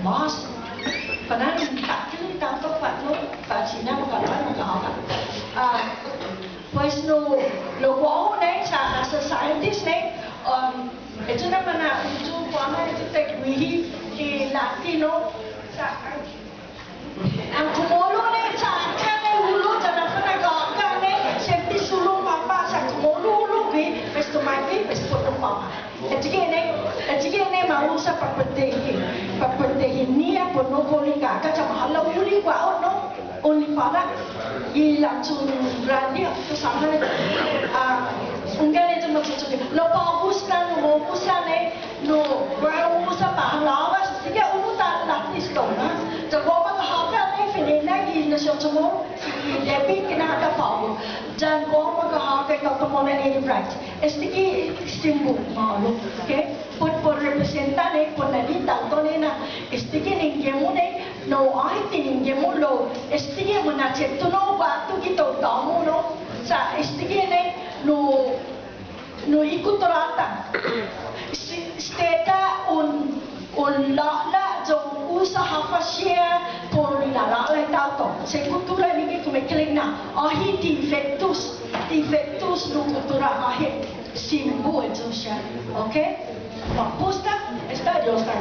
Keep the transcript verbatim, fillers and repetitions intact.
Mas, fana'an, takkilo' i taotao pat, no, pat siña maka, maka, maka. Ah, pues no, lao guåhu nai sa', sa' scientist nai, um, ayu na mana'hu'yu guaha ayu ta guihi i Latino, sa', an kumålu nai sa' ayu na hulo' ya na'fana'gåga'e' nai, siempre sulu påpa' sa' kumålu hulo' gui', pues toma'i gui', pues put påpa'. Ayu ha' nai, ayu ha' nai ma usa para protehi, para protehi-ña, para no ko'li' gaga, ya ma hala' uli' guåhu, no, uli' para, i lanchon grandi, pues, sa' ma, ah, hunggan, ayu ma cho'cho'gue. Lao para u gusta, no, ma usa nai, no, para u usa para halåbas, sigi unu ta la listo, no? Ya guåhu makahåga' nai, fine'nana, i Nasion CHamoru, i Debbie, kinata på'go. Ya guåhu makahåga' i taotao-måmi na native rice. Estague' simbu, maolek, okay? Put, put representa nai, put na'an i taotao-ña na, estague' ninge'-mu nai, no, ai, ti ninge'-mu lao, estague' muna'chetto, no, guatu gi taotao-mu, no, sa', estague' nai, no, no, i kutturå-ta. Si, esta un, un lå'la' ya un usa håfa siha, put un lina'lå'la' i taotao. Sa' i kuttura nai gi kumekeilek-ña. Åhe' ti fettus, ti fettus nu kuttura åhe'. Simbu ayu siha. Okay? Ma'pos ta, esta Dios ta.